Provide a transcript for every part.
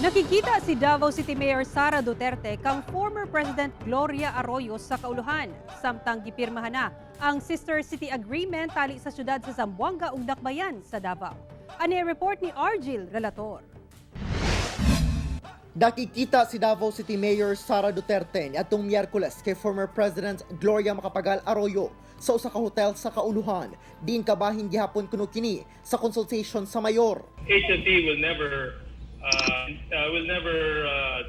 Nakikita si Davao City Mayor Sara Duterte kang former President Gloria Arroyo sa kauluhan. Samtang gipirmahan na ang Sister City Agreement tali sa syudad sa Zamboanga ug Dakbayan sa Davao. Ani report ni Argil Relator. Nakikita si Davao City Mayor Sara Duterte niadtong Miyerkules kay former President Gloria Macapagal Arroyo sa usa ka hotel sa Kauluhan. Diin kabahin gihapon kuno kini sa consultation sa mayor. HNP will never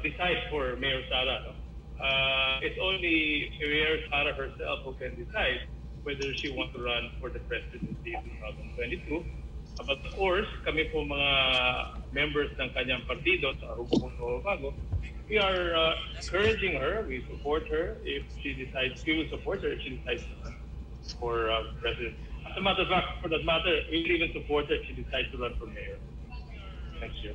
decide for Mayor Sara. No? It's only Mayor Sara herself who can decide whether she wants to run for the presidency in 2022. But of course, kami po mga members ng kanyang partido sa Hugpong Bago, we are encouraging her, we support her if she decides, we will support her if she decides to run for president. As a matter of fact, for that matter, we will even support her if she decides to run for mayor next year.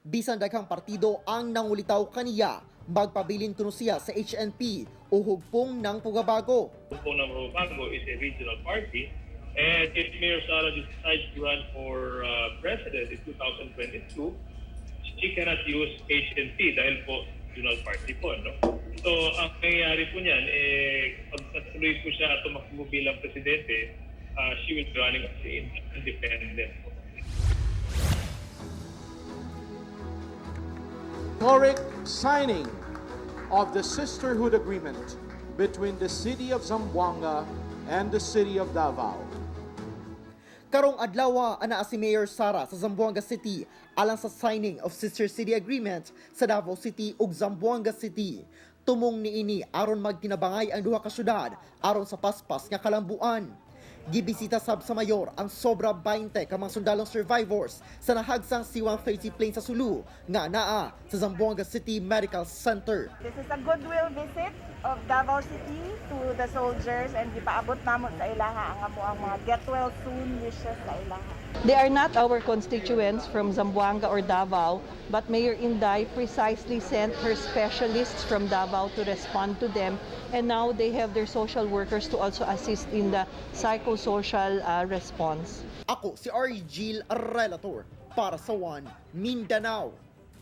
Bisan daghang partido ang nangulitaw kaniya, magpabilin kuno siya sa HNP o Hugpong ng Pugbabago. Hugpong ng Bago is a regional party, and if Mayor Sara decides to run for president in 2022, she cannot use HNP dahil po regional party po, no? So, ang nangyayari po niyan, eh, pag natuloy po siya at tumakbo bilang presidente, she will be running as an independent po. Historic signing of the Sisterhood Agreement between the City of Zamboanga and the City of Davao. Karong adlaw, anaa si Mayor Sara sa Zamboanga City alang sa signing of Sister City Agreement sa Davao City ug Zamboanga City. Tumong niini aron magtinabangay ang duha ka syudad aron sa paspas nga kalambuan. Gibisita sab sa mayor ang sobra 20 ka mga sundalong survivors sa nahagsang C-130 plane sa Sulu nga naa sa Zamboanga City Medical Center. This is a goodwill visit of Davao City to the soldiers and gipaabot namo sa ilaha ang amoang mga get well soon wishes sa ilaha. They are not our constituents from Zamboanga or Davao, but Mayor Inday precisely sent her specialists from Davao to respond to them, and now they have their social workers to also assist in the psychosocial response. Ako si Argil Relator para sa One Mindanao.